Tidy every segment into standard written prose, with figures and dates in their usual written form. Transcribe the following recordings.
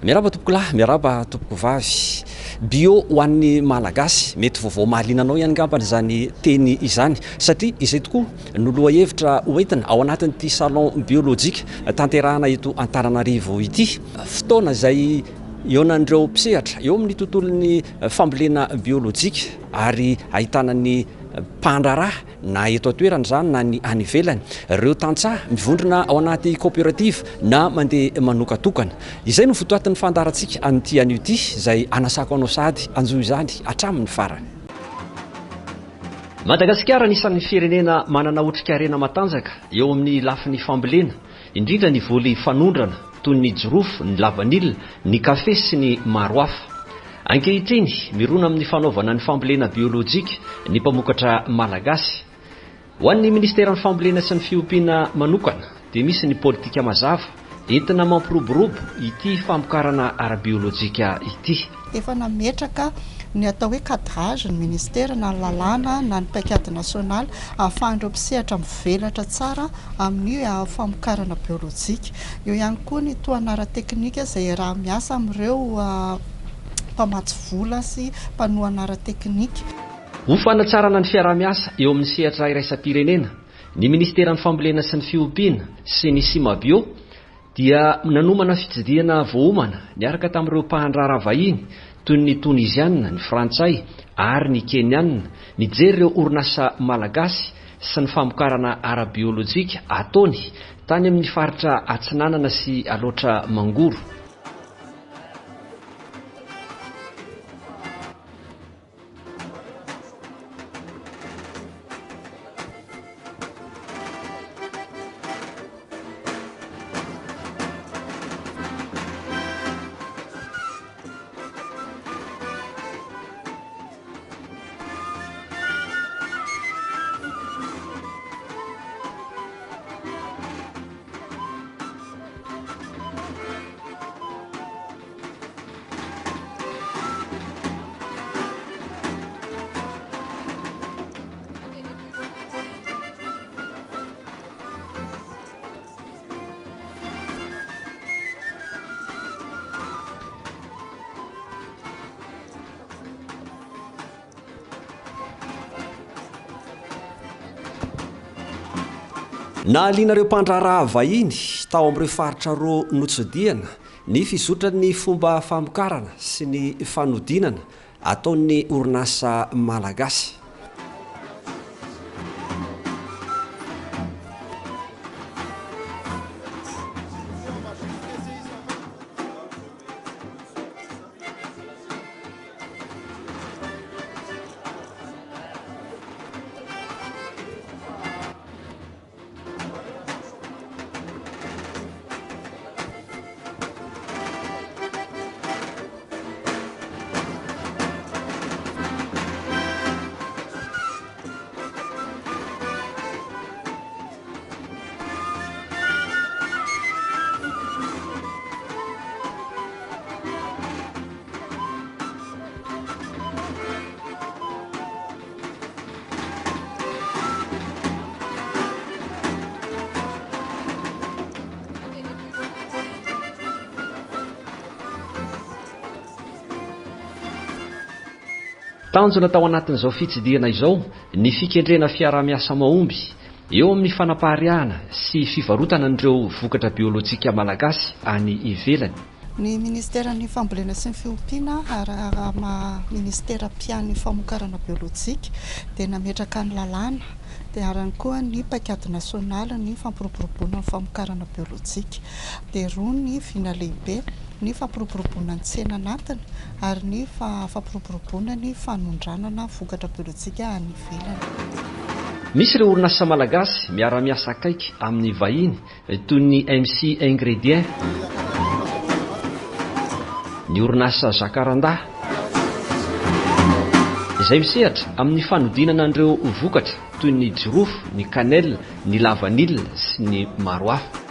Miarahaba tompokolahy, miarahaba tompokovavy. Bio ho an'ny Malagasy, mety vaovao mahaliana anao ihany angambany izany teny izany satria izay tokoa no lohahevitra hoentina ao anatin'ity salon biolojika tanterahana eto Antananarivo ity. Fotoana izay hihaonan'ireo mpisehatra eo amin'ny tontolon'ny fambolena biolojika ary ahitana ny mpandraharaha na eto an-toerana izany na ny any ivelany, ireo tantsaha mivondrona ao anaty kaoperativa na mandeha manokatokana. Izay no votoatin'ny fandaharantsika an'ity anio ity izay hanasako anao sahady hanjohy izany hatramin'ny farany. Madagasikara anisan'ny firenena manana otrikarena matanjaka eo amin'ny lafiny fambolena, indrindra ny voly fanondrana toy ny jirofo, ny lavanila, ny kafe sy ny maro hafa. Ankehitriny, mirona amin'ny fanaovana ny fambolena biolojika ny mpamokatra malagasy. Ho an'ny minisiteran'ny Fambolena sy ny Fiompiana manokana dia misy ny politika mazava entina mampiroborobo ity famokarana ara-biolojika ity. Efa nametraka ny atao hoe cadrage ny ministera na ny lalàna na ny paikady nasionaly ahafahan'ireo mpisehatra mivelatra tsara amin'ny famokarana biolojika. Eo ihany koa ny tohana ara-teknika izay iaraha-miasa amin'ireo mpamatsy vola sy mpanohana ara-teknika. Ho fanatsarana ny fiaraha-miasa eo amin'ny sehatra iraisam-pirenena, ny Ministeran'ny Fambolena sy ny Fiompiana sy ny Cimabio dia nanomana fitsidihana voaomana niaraka tamin'ireo mpahandraharaha vahiny toy ny Toniziana, ny Frantsay ary ny Keniana nijery ireo orinasa Malagasy sy ny famokarana ara-biolojika ataony tany amin'ny faritra Atsinanana sy Alaotra Mangoro. Nahaliana ireo mpandraharaha vahiny tao amin'ireo faritra roa notsidihana ny fizotran'ny fomba famokarana sy ny fanodinana ataon'ny orinasa malagasy. Tanjona tao anatin'izao fitsidihana izao ny fikendrena fiaraha-miasa mahomby eo amin'ny fanapariahana sy fivarotana an'ireo vokatra biolojika malagasy any ivelany. Ny Ministeran'ny Fambolena sy ny Fiompiana ary maha Ministera mpiahy ny famokarana biolojika dia nametraka ny lalàna dia ary ihany koa ny paikady nasionaly ny fampiroboroboana ny famokarana biolojika. Dia roa ny vina lehibe, ny fampiroboroboana ny tsena anatiny ary ny fampiroboroboana ny fanondranana vokatra biolojika any ivelany. Misy ireo orinasa malagasy miara-miasa akaiky amin'ny vahiny toy ny MC Ingrédients, ny orinasa Jacaranda, izay misehatra amin'ny fanodinana an'ireo vokatra toy ny jirofo, ny cannelle, ny lavanila sy ny maro hafa.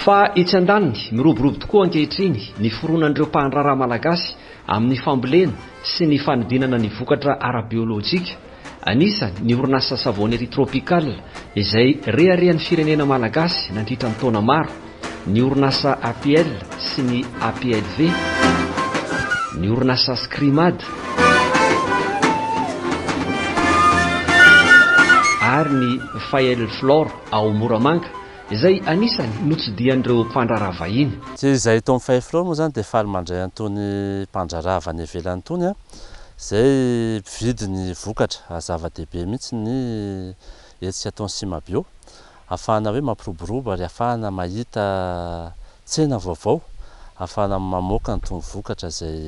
Fa etsy andaniny, miroborobo tokoa ankehitriny ny fironan'ireo mpandraharaha malagasy amin'ny fambolena sy ny fanodinana ny vokatra ara-biolojika, Anisany ny orinasa Savonnerie Tropicale izay reharehan'ny firenena malagasy nandritra ny taona maro. ny orinasa APL sy ny APLV, ny orinasa Scrimad ary ny Fael Flore ao Moramanga izay anisany notsidihan'ireo mpandraharaha vahiny. Tsy izahay eto amin'ny Fael Flore moa izany dia faly mandray an'itony mpandraharaha avy any ivelany itony izay mpividy ny vokatra ary zava-dehibe mihitsy ny hetsika ataon'ny Simabio. Ahafahana hoe mampiroborobo ary ahafahana mahita tsena vaovao ahafahana mamoaka an'itony vokatra izay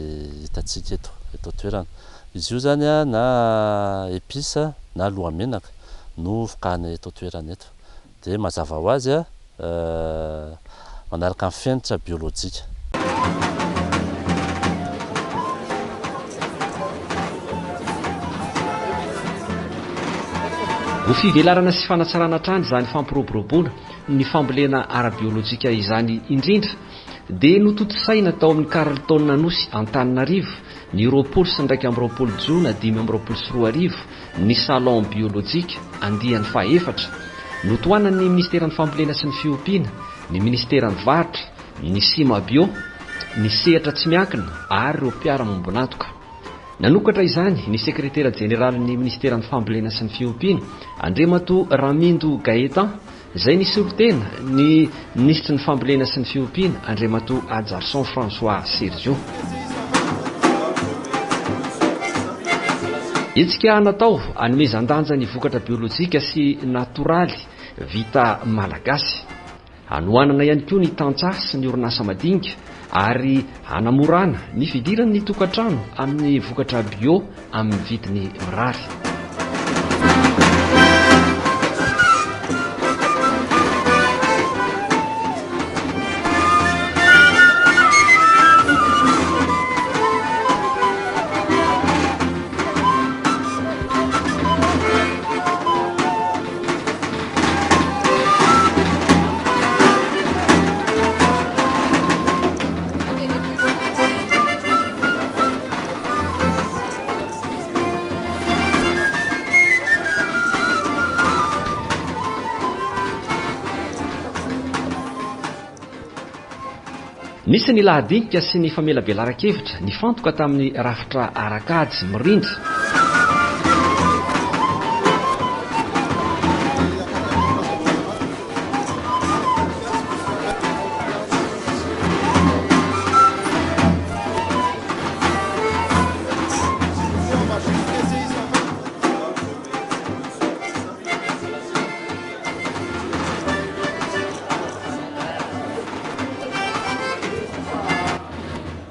hitantsika eto, eto an-toerana. Izy io izany na épice na lohamenaka no vokarina eto an-toerana eto. Dia mazava ho azy manaraka ny fenitra biolojika. Ho fivelarana sy fanatsarana hatrany izany fampiroboroboana ny fambolena ara-biolojika izany indrindra dia notontosaina tao amin'ny Carlton Anosy Antananarivo ny 21 jona 2025 ny Salon biolojika andiany fahaefatra notohanan'ny Minisiteran'ny Fambolena sy ny Fiompiana, ny Minisiteran'ny Varotra, ny Simabio, ny sehatra tsy miankina ary ireo mpiara-mombon'antoka. Nanokatra izany ny sekretera jeneralin'ny minisiteran'ny Fambolena sy ny Fiompiana, Andriamatoa Ramindo Gaëtan, izay nisolo tena ny minisitry ny Fambolena sy ny Fiompiana, Andriamatoa Hajarison François Sergio. Hetsika natao hanomezan-danja ny vokatra biolojika sy natoraly vita malagasy. Hanohanana ihany koa ny tantsaha sy ny orinasa madinika ary hanamorana ny fidiran'ny tokantrano amin'ny vokatra bio amin'ny vidiny mirary. Nisy ny lahadinika sy ny famelabelaran-kevitra nifantoka tamin'ny rafitra ara-kajy mirindra.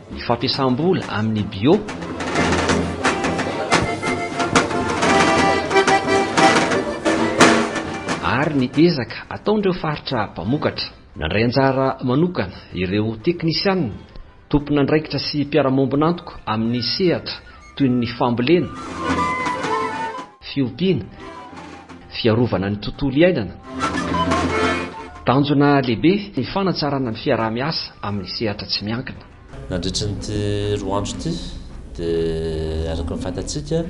Ny fampiasam-bola amin'ny bio. Ary ny ezaka ataon'ireo faritra mpamokatra. Nandray anjara manokana ireo teknisianina, tompon'andraikitra sy mpiara-mombon'antoka amin'ny sehatra toy ny fambolena, fiompiana, fiarovana ny tontolo iainana. Tanjona lehibe ny fanatsarana ny fiaraha-miasa amin'ny sehatra tsy miankina. Nandritry ity roa andro ity dia araka ny fantatsika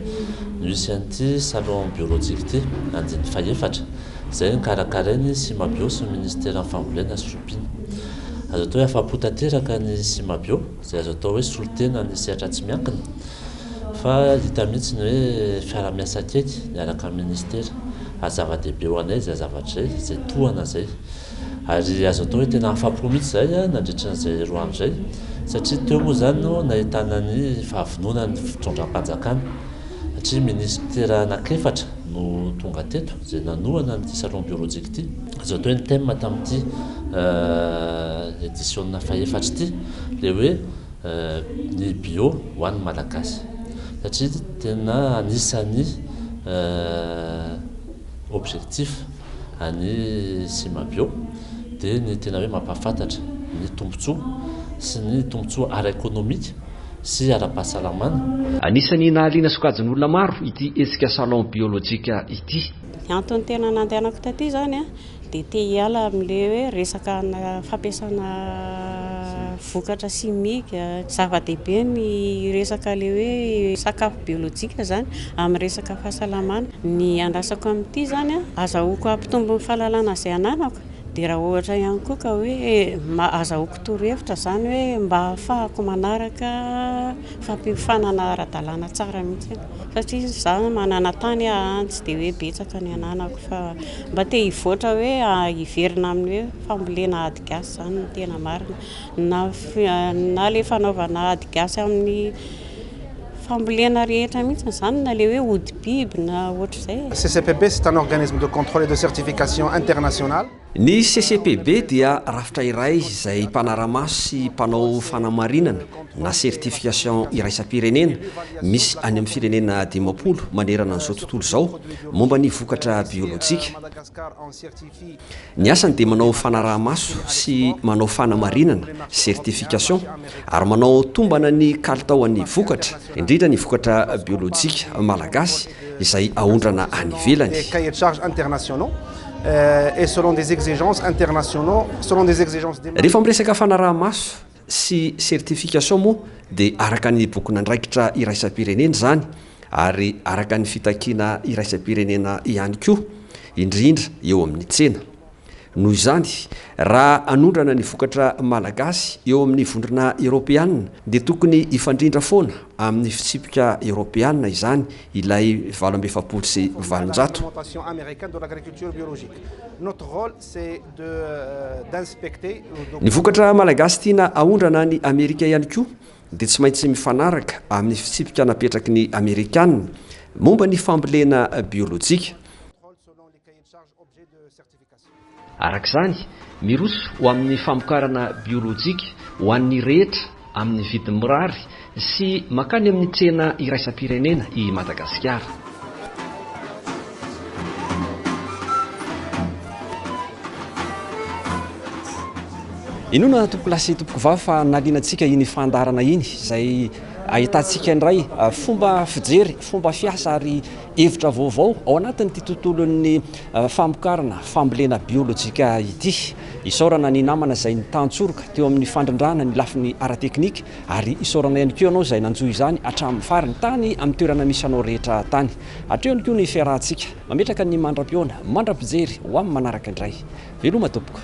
no hisy an'ity salon biolojika ity, andiany fahefatra, izay nokarakarain'ny Simabio sy ny Ministeran'ny Fambolena sy Fiompiana. Azo atao hoe afa-po tanteraka ny Simabio, izay azo atao hoe solontena ny sehatra tsy miankina, fa hita mihitsy ny hoe fiaraha-miasa akaiky miaraka amin'ny Ministera, ary zava-dehibe ho anay izay zavatra izay, izay tohana izay. Ary azo atao hoe tena afa-po mihitsy izahay nandritra an'izay roa andro izay, satria teo moa izany no nahitana ny fahavononan'ny fitondram-panjakana, satria minisitera anankiefatra no tonga teto izay nanohana an'ity salon biolojika ity. Azo atao hoe ny thème tamin'ity edisiona fahefatra ity dia hoe ny bio ho an'ny Malagasy, satria tena anisan'ny objectif an'i Simabio dia ny tena hoe mampahafantatra ny tombontsoa sy ny tombontsoa ara-ekonomika sy ara-pahasalamana. Anisan'ny nahaliana sokajin'olona maro ity hetsika salon biolojika ity. Ny antony tena nandehanako taty izany dia te hiala amin'ilay hoe resaka fampiasana vokatra simika. Zava-dehibe ny resaka ilay hoe sakafo biolojika izany amin'ny resaka fahasalamana. Ny andrasako amin'ity izany, azahoako hampitombo ny fahalalana izay ananako. Dia raha ohatra ihany koa ka hoe azahoako torohevitra izany hoe mba ahafahako manaraka fampiofanana ara-dalàna tsara mihitsy satria izaho manana tany aho any, tsy dia hoe betsaka ny ananako fa mba te hivoatra hoe hiverina amin'ny hoe fambolena ady gasy izany no tena marina. Na na ilay fanaovana ady gasy amin'ny fambolena rehetra mihitsy izany na ilay hoe ody biby na ohatr'izay. CCPB, c'est un organisme de contrôle et de certification international. Ny CCPB dia rafitra iray izay mpanara-maso sy mpanao fanamarinana na certification iraisam-pirenena misy any amin'ny firenena 50 manerana an'izao tontolo izao momba ny vokatra biolojika. Ny asany dia manao fanaraha-maso sy manao fanamarinana, certification, ary manao tombana ny kalitaon'ny vokatra, indrindra ny vokatra biolojika malagasy izay aondrana any ivelany. Rehefa miresaka fanaraha-maso sy certification moa dia araka ny bokin'andraikitra iraisam-pirenena izany ary araka ny fitakiana iraisam-pirenena ihany koa, indrindra eo amin'ny tsena. Noho izany, raha hanondrana ny vokatra malagasy eo amin'ny vondrona eoropeanina dia tokony hifandrindra foana amin'ny fitsipika eoropeanina izany ilay 848. Ny vokatra malagasy tiana haondrana any Amerika ihany koa dia tsy maintsy mifanaraka amin'ny fitsipika napetraky ny Amerikanina momba ny fambolena biolojika. Araka izany, miroso ho amin'ny famokarana biolojika ho an'ny rehetra amin'ny vidiny mirary sy mankany amin'ny tsena iraisam-pirenena i Madagasikara. Inoana tompokolahy sy tompokovavy fa nahaliana antsika iny fandaharana iny izay ahitantsika indray fomba fijery, fomba fiasa ary hevitra vaovao ao anatin'ity tontolon'ny famokarana fambolena biolojika ity. Isaorana ny namana izay nitantsoroka teo amin'ny fandrindrana ny lafiny ara-teknika ary isaorana ihany koa ianao izay nanjohy izany hatramin'ny farany tany amin'ny toerana misy anao rehetra tany. Hatreo ihany koa ny fiarahantsika. Mametraka ny mandra-pihaona, mandra-pijery ho amin'ny manaraka indray. Veloma tompoko.